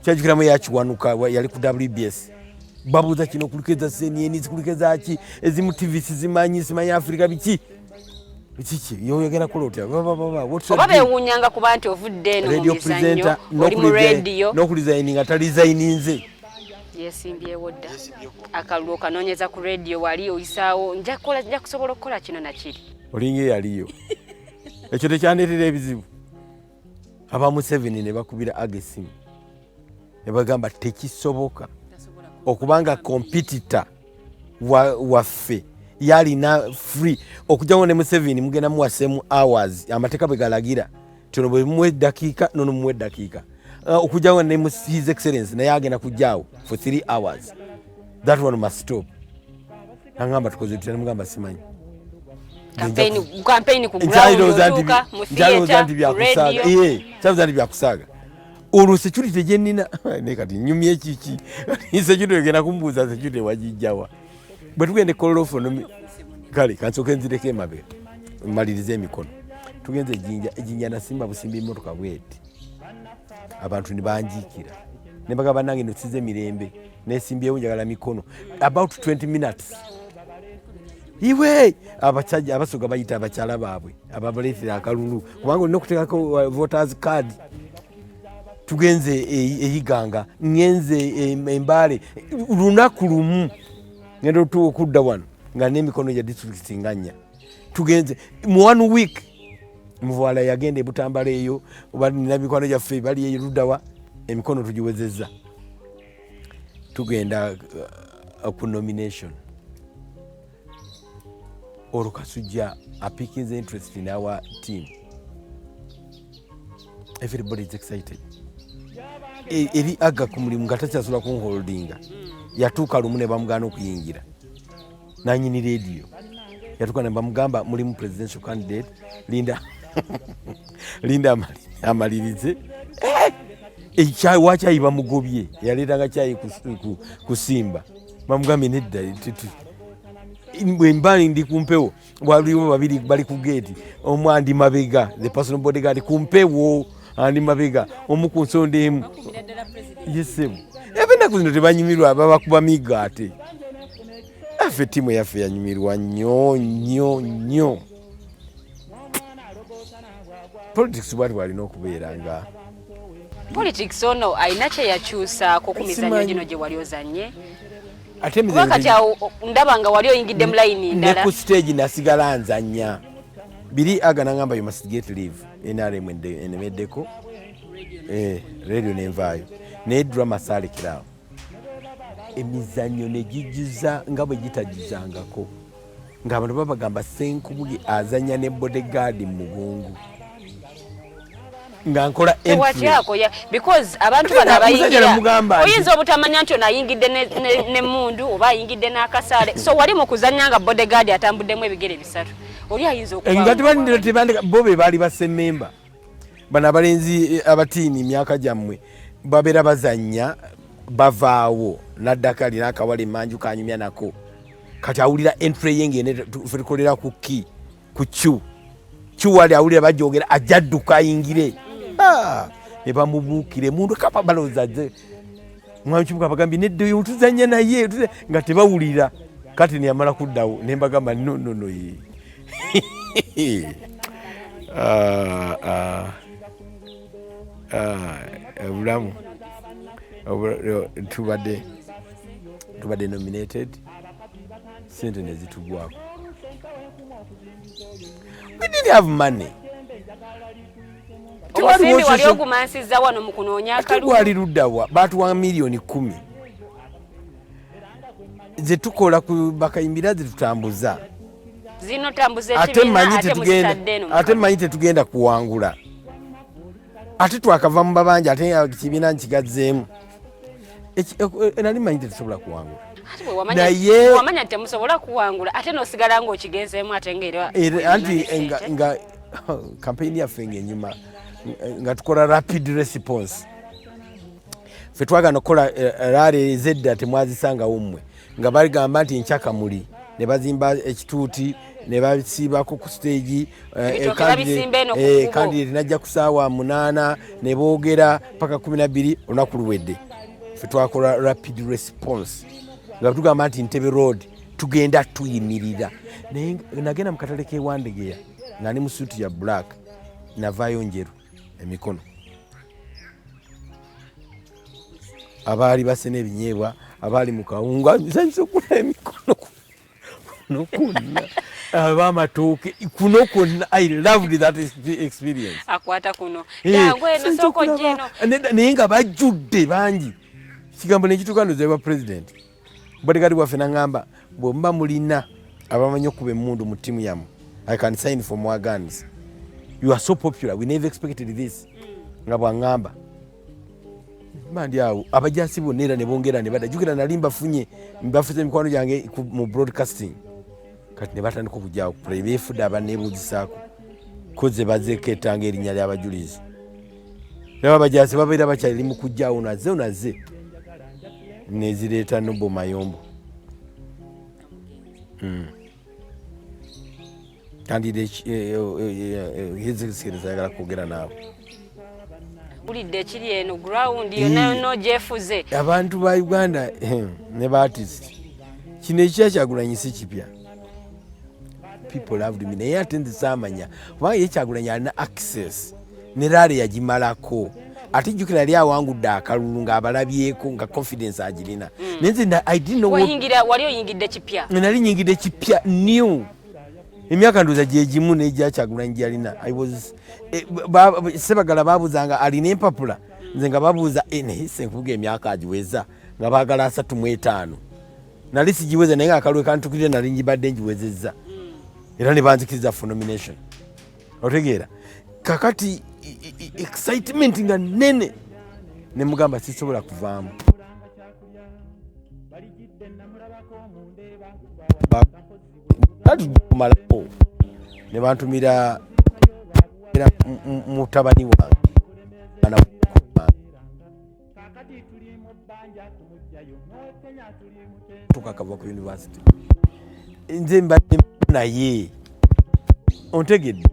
Kyajukiramu yakiwanuka yali ku WBS, babuuza kino kuliko eza CNN, kuliko ezaki, ezimu TV sizimanyi, simanyi Afrika biki kiki, yoyogera kola otya? Ba, ba, ba, ba, what's your Oba deal? Beewuunyanga kuba nti ovudde eno mu Radio mizannyo, presenter oli mu radio. N'okuresigninga taresigninze. Yesimbyewo dda, akalulu okanoonyeza ku radio, wali oyisaawo, nja kusobola okukola kino nakiri. Olinga eyaliyo, ekyo tekyandeetera ebizibu. Aba Museveni ne bakubira aga essimu ne bagamba tekisoboka okubanga competitor waffe yalina free okujjawo ne Museveni, mugenda muwa same hours, amateeka bwe galagira tino, bwe muwa eddakiika nono muwa eddakiika. Okujjawo ne His Excellence naye agenda kujjaawo for 3 hours, that one must stop. Nagamba tukoze tutya? Nemugamba simanyi. Campaign ku ground, Nkyalowooza nti otuuka mu nkyalowooza nti theatre, ku byakusaaga. radio. Ye, nkyalowooza nti byakusaaga. Olwo security gyenina naye kati nyumya ekiki? Security ogenda kumbuuza security wagijjawa? Bwe tugenda ekololofo, kale kansooke nzireko emabega malirize emikono. Tugenze ejinja, ejinja nasimba busimba emotoka bweti, abantu ne banjiikira ne bagamba nange nosize emirembe, nesimbyewo njagala mikono. About 20 minutes iwe abasajja abasoga bayita abakyala baabwe ababaleetera akalulu, kubanga olina okuteekako voters card. Tugenze eyiganga, ngenze embaale lunaku lumu, ngenda okudda wano nga n'emikono gya disitulikiti nga nnya. Tugenze mu one week. Muvwala yagenda ebutambala eyo, oba nina mikwano gyaffe bali eyo luddawa, emikono tugiwezezza, tugenda ku nomination. Olwo Kasujja apikinze interest in our team, everybody is excited. Eri aga ku mulimu nga takyasobola kunholdinga. Yatuuka lumu ne bamugaana okuyingira, nanyini rediyo yatuuka ne bamugamba, mulimu presidential candidate, linda linda amalirize. Eh, wakyayi bamugobye, yaleetanga kyayi kusimba, bamugambye nedda. Bwemba ndi kumpewo, waliwo babiri bali ku geeti, omu andi mabega, the personal bodyguard ku mpewo andi mabega, omu ku nsonda emu. Yesebo, ebenaku zino tebanyumirwa, babakuba migo. Ate affe ttiimu eyaffe yanyumirwa nnyo nnyo nnyo. Politics bwati bwalina okubeera nga Politics ono alina kyeyakyusaako ku mizannyo gino gye wali ozanye? Ate kuba kati awo ndaba nga wali oyingidde mu layini ndala. Ne ku stage nasigala nzanya biri aga, nangamba, "You must get leave." NRM enemeddeko radio nenvaayo, naye drama saalekerawo. Emizannyo negijuza nga bwe gitajuzangako, ng'abantu babagamba Senkubuge azanya ne bodyguard mu mugongo nga nkola. Tewatyako because abantu bano abayingira, oyinza obutamanya nti ono ayingidde nemundu oba ayingidde n'akasaale. So wali mu kuzanya nga bodyguard atambuddemu ebigere bisatu, oli ayinza okuba bo be baali basememba. Bano abalenzi abatiini, emyaka gyammwe, babeera bazanya, bavaawo naddako alina akawala emanju kanyumya nako, kati awulira entry ye ngene fe tukolera ku ki ku cue cue, wali awulira bajogera, ajja adduka ayingire. Ah, ne bamubuukira emundu kapa, balowooza azze mwami Kibuka, bagambye nedda, oyo tuzanya naye nga tebawulira. Kati neyamala kuddawo ne mbagamba, no, no, no, ye. Ah, ah. Ah, obulamu tubadde nominated, sente nezitugwako. We didn't have money. Omusimbi wali ogumansiza wano mu kunoonya akalulu. Gwali luddawa? Batuwa miliyoni 10 zetukola ku bakayimbira zetutambuza. Zino tambuza ate ekibiina manyi ate tetugenda muzitadde eno mu ate manyi tetugenda kuwangula, ate twakava mu babanja, ate ekibiina nkigazzeemu. Nali manyi tetusobola kuwangula. Ate bwe wamanya wamanya nti temusobola kuwangula, ate n'osigala ng'okigenzeemu, ate ng'era Era anti nga campaign yaffe ng'enyuma nga tukola rapid response. Ffe twagana okukola rally ezedda temwazisangawo mmwe, nga bagamba nti nkyakamuli ne bazimba ekituuti ne basiibako ku stage. Ebitooke babisimba eno ku kkubo. Candidate najja ku saawa 8 ne boogera paka 12, olunaku luwedde. Ffe twakola rapid response nga tugamba nti Ntebe Road tugenda tuyimirira, naye nagenda mu katale k'ewandegeya nga ndi mu suuti ya black, navaayo njeru emikono. Abaali basena ebinyeebwa, abaali mu kawunga, nsanyusa okula emikono kuno kwonna, ab'amatooke kuno kwonna. I loved that experience. Akwata kuno, jangu eno, sooka ojja eno. Naye nga bajjudde bangi, kigambo nekituuka ndoza president bodyguard waffe naŋŋamba, bwe muba mulina abamanyi okuba emmundu mu ttiimu yammwe, I can sign for more guns. You are so popular, we never expected this. Nga bwaŋŋamba, mba ndi awo, abajasi bonna era ne bongera ne badda. Jjukira nali mbafunye, mbafuze emikwano gyange mu broadcasting. Kati ne batandika okujjawo beefudde abaneebuuzisaako koze bazeeko etanga erinnya ly'abajulizi. Nabo abajasi babeera bakyali mu kujjaawo, naze naze nezireeta Noble Mayombo. Candidate his ayagala kwogera naawe. Bulidde ekiri eno ground yonna yonna ogyefuze. Abantu ba Uganda ne ba artist, kino ekya Kyagulanyi si kipya. People loved me, naye ate nze saamanya kubanga ye Kyagulanyi alina access ne rally yagimalako, ate jjukira yali awangudde akalulu ng'abalabyeko nga confidence agirina, naye nze I didn't know wayingira wali oyingidde kipya. Nali nyingidde kipya, new. Emyaka ndowooza gyegimu n'egya Kyagulanyi gyalina. I was Sebagala babuuzanga alina empapula, nze nga babuuza, naye Senkubuge emyaka agiweza, nga baagala 35, nali sigiweza, naye nga akalwe kantukirire nali ngibadde ngiwezezza, era ne banzikiriza for nomination. Otegeera? Kakati excitement nga nene, nemugamba sisobola kuvaamu. Kumalawo ne bantumira era mutabani wange, mwana wange. Tukakava ku university, nze mbadde naye, ontegedde?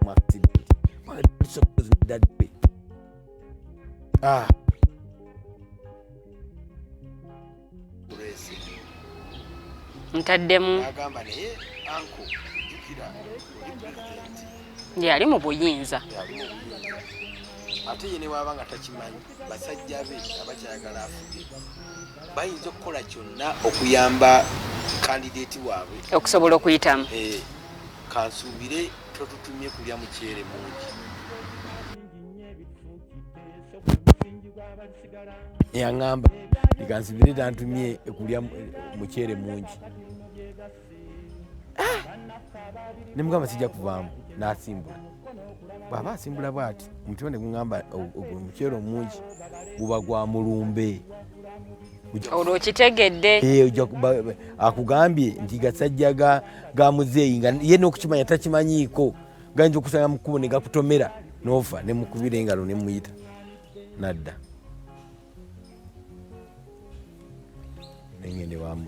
Accident. Ah. Ntaddemu. Agamba naye, "Uncle, jjukira oli pulezidenti." Yali mu buyinza. Yali mu buyinza, ate ye ne bwaba nga takimanyi, basajja be abakyayagala afuge bayinza okukola kyonna okuyamba candidate waabwe okusobola okuyitamu. Eh, kansuubire totutumye kulya muceere mungi. Yaŋŋamba kansubire tantumye kulya muceere mungi. Ah! Nemugamba sijja kuvaamu. N'asimbula, bw'aba asimbula bw'ati, omutima ne guŋŋamba ogwo omuceere omungi guba gwa mulumbe. Olwo okitegedde. Eh, akugambye nti gasajja ga muzeeyi nga ye n'okukimanya takimanyiiko, gayinza okusanga mu kkubo ne gakutomera n'ofa. Ne mukubira engalo ne muyita nadda, nengende wamu.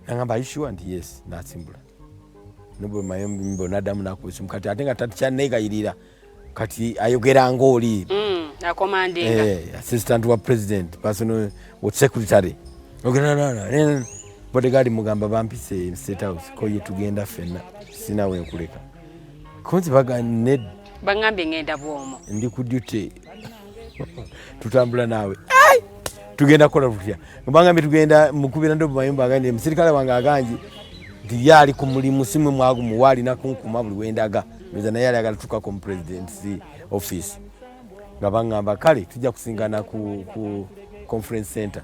Nagamba, "Are you sure?" Nti, "Yes." Nasimbula nobwemayombo, naddamu nakuba esimu kati ate nga tatikyanegayirira, kati ayogera ngaoli Akomandinga. Eh, assistant wa president, personal secretary. Bodyguard mugamba bampise State House, ko ye tugenda ffenna, sinawe nkuleka konzi baga ne Baŋŋambye ŋŋenda bwomo. Ndi ku duty, tutambula naawe. Ai! Tugenda kukola tutya? Bangambye tugenda mukubira ndo mayumba, agambye omusirikale wange agangi nti ye ali ku mulimu, simwe mwagumuwa, alina kunkuma buli wendaga. Nza naye ali agala tukako mu president's office, nga baŋŋamba kale tujja kusingana ku conference center,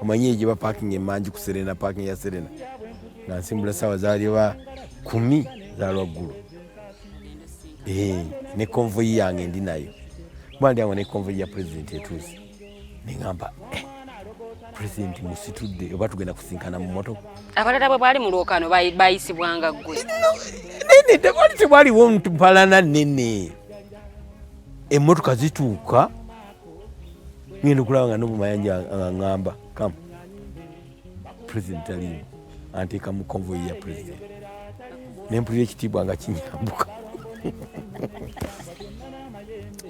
omanyi gye baparking emanju ku Serena, parking ya Serena. Nga nsimbula sawa zaali oba 10 zalwaggulu. Eh, ne convoy yange ndi nayo, kuba ndi awo ne convoy ya president etuuse, neŋamba, eh, president musitudde oba tugenda kusinkana mu motoka? Abalala bwe bwali mu lwokano bayisibwanga ggwe. Nene, tewali, tewaliwo mpalana nene, emmotoka zituuka, ngenda okulaba nga nobumayanja aŋŋamba, "Come, president alimu." Anteeka mu convoy ya president, nempulira ekitiibwa nga kinyambuka.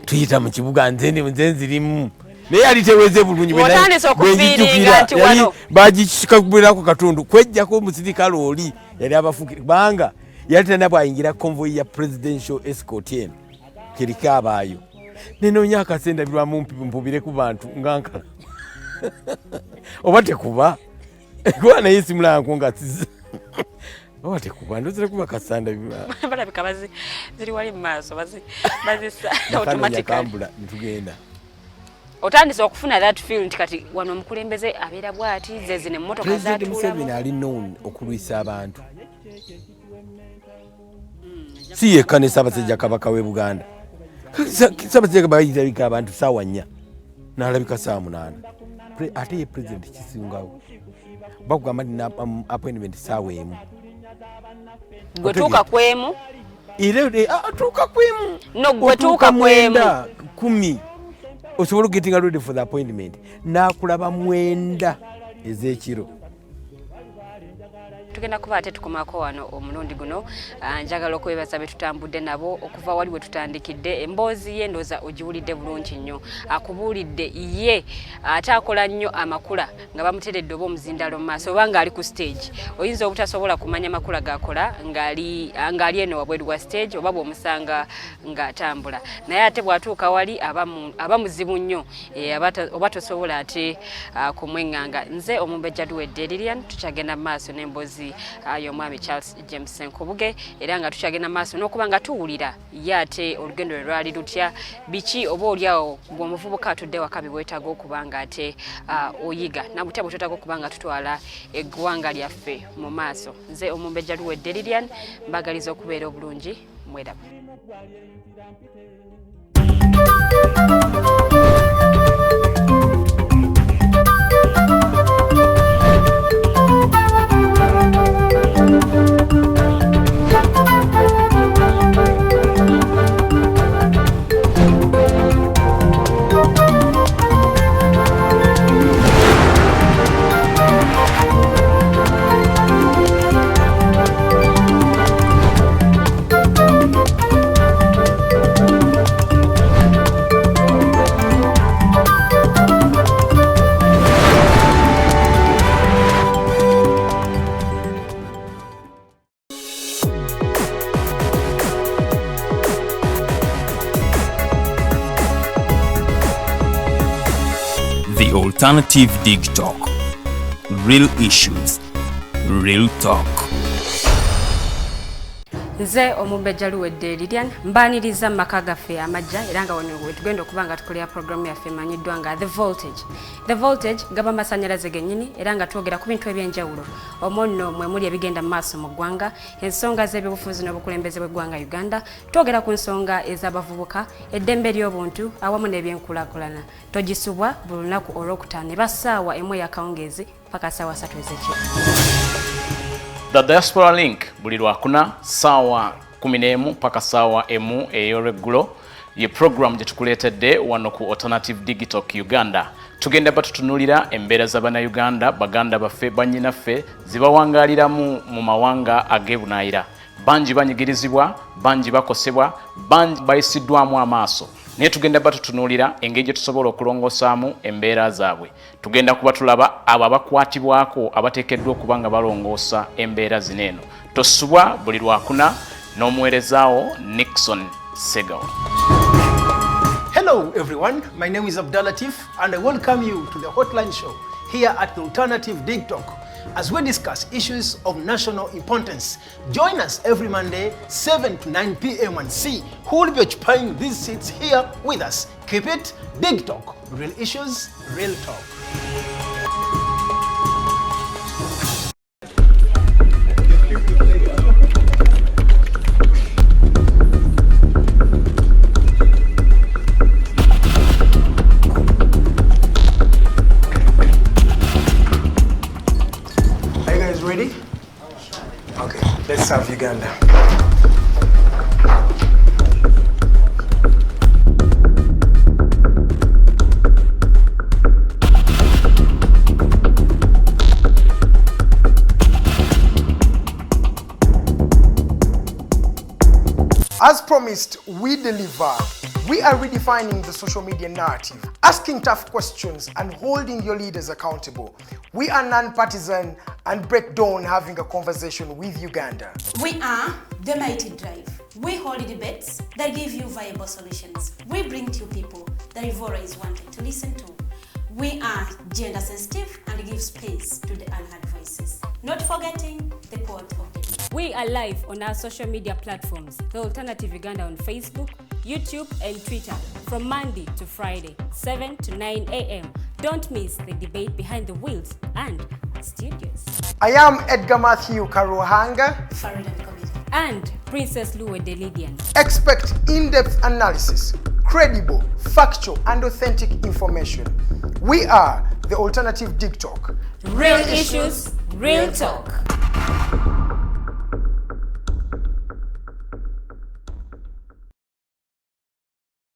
Tuyita mu kibuga, nze nzirimu, naye yali teweze bulungi. Otandise okufiiringa nti wano. Bagikikabirako katundu kwejjako omusirikale oli yali abafukire, kubanga yali talina bwayingira convoy ya presidential escort eno keriko abaayo. Nenoonya akasenda birwamu mpubire ku bantu nga nkala oba tekuba, kuba naye simulanko nga siza oba tekuba, ndozera kuba kasanda. Balabika ziri wali mu maaso, bazisa automatically. Kambula netugenda. Otandise okufuna that feel nti kati wano omukulembeze abeera bwati, ze zino emmotoka President Museveni zatuulamu. ali known okulwisa abantu, si yekka ne Ssaabasajja Kabaka w'e Buganda. Ssaabasajja Kabaka yirabika abantu saawa 4, n'alabika saawa 8. Ate ye president kisingawo, bakugamba nti appointment saawa 1. Gwe tuuka kwemu. Era tuuka kwemu. No, gwe tuuka kwemu. 9, 10, osobola okugetinga ready for the appointment, n'akulaba 9 ez'ekiro. Tugenda kuba ate tukomako wano omulundi guno. Njagala okwebaza be tutambudde nabo okuva wali we tutandikidde. Emboozi ye ndowooza ogiwulidde bulungi nnyo, akubuulidde ye ate akola nnyo amakula nga bamuteredde oba omuzindalo mu maaso oba ng'ali ku stage. Oyinza obutasobola kumanya makula gakola ng'ali eno wabweru wa stage oba bw'omusanga ng'atambula, naye ate bw'atuuka wali aba muzibu nnyo, oba tosobola ate kumweŋŋanga. Nze Omumbejja Luwedde Lilian, tukyagenda mu maaso n'emboozi y'omwami Charles James Senkubuge, era nga tukyagenda mu maaso n'okuba nga tuwulira ye ate olugendo lwe lwali lutya, biki oba oliawo gwe omuvubuka atudde waka bye weetaaga okuba nga ate oyiga, nabutya bwe twetaaga okuba nga tutwala eggwanga lyaffe mu maaso. Nze Omumbejja Luwedde Lilian, mbagaliza okubeera obulungi. Mweraba. The Alternative Dig Talk. Real issues, real talk. Nze Omumbejja Luwedde Lilian, mbaaniriza mu maka gaffe amajja, era nga wano wetugenda okuba nga tukolera programu yaffe emanyiddwa nga The Voltage. The Voltage gaba masannyalaze gennyini, era nga twogera ku bintu ebyenjawulo. Omwo nno mwe muli ebigenda mu maaso mu ggwanga, ensonga z'ebyobufuzi n'obukulembeze bw'eggwanga Uganda. Twogera ku nsonga ez'abavubuka, eddembe ly'obuntu awamu n'ebyenkulaakulana. Togisubwa buli lunaku Olwokutaano eba ssaawa 1 ey'akawungeezi paka ssaawa 3 ez'ekiro. The Diaspora Link buli Lwakuna saawa 11 paka saawa 1 ey'olweggulo ye program gye tukuleetedde wano ku Alternative Digital Uganda. Tugenda batutunulira embeera z'Abannayuganda, baganda baffe, bannyinaffe zibawangaaliramu mu mawanga ag'ebunaayira. Bangi banyigirizibwa, bangi bakosebwa, bangi bayisiddwamu amaaso, naye tugenda batutunuulira engeri gye tusobola okulongoosaamu embeera zaabwe. Tugenda kuba tulaba abo abakwatibwako abateekeddwa okuba nga balongoosa embeera zino eno. Tosubwa buli Lwakuna n'omuweerezaawo Nixon Segawa. Hello, everyone. My name is Abdalatif, and I welcome you to the Hotline Show here at the Alternative Dig Talk as we discuss issues of national importance. Join us every Monday, 7 to 9 p.m., and see who will be occupying these seats here with us. Keep it Dig Talk. Real issues, real talk. Are you guys ready? Okay, let's serve Uganda. As promised, we deliver. We are redefining the social media narrative, asking tough questions and holding your leaders accountable. We are non-partisan and break down having a conversation with Uganda. We are the Mighty Drive. We hold debates that give you viable solutions. We bring to you people that you've always wanted to listen to. We are gender sensitive and give space to the unheard voices, not forgetting the quote of the day. We are live on our social media platforms, The Alternative Uganda on Facebook, YouTube, and Twitter from Monday to Friday, 7 to 9 a.m. Don't miss the debate behind the wheels and studios. I am Edgar Matthew Karuhanga. Farida Committee. And Princess Luwedde Lilian. Expect in-depth analysis, credible, factual, and authentic information. We are the Alternative Dig Talk. Real issues, real talk.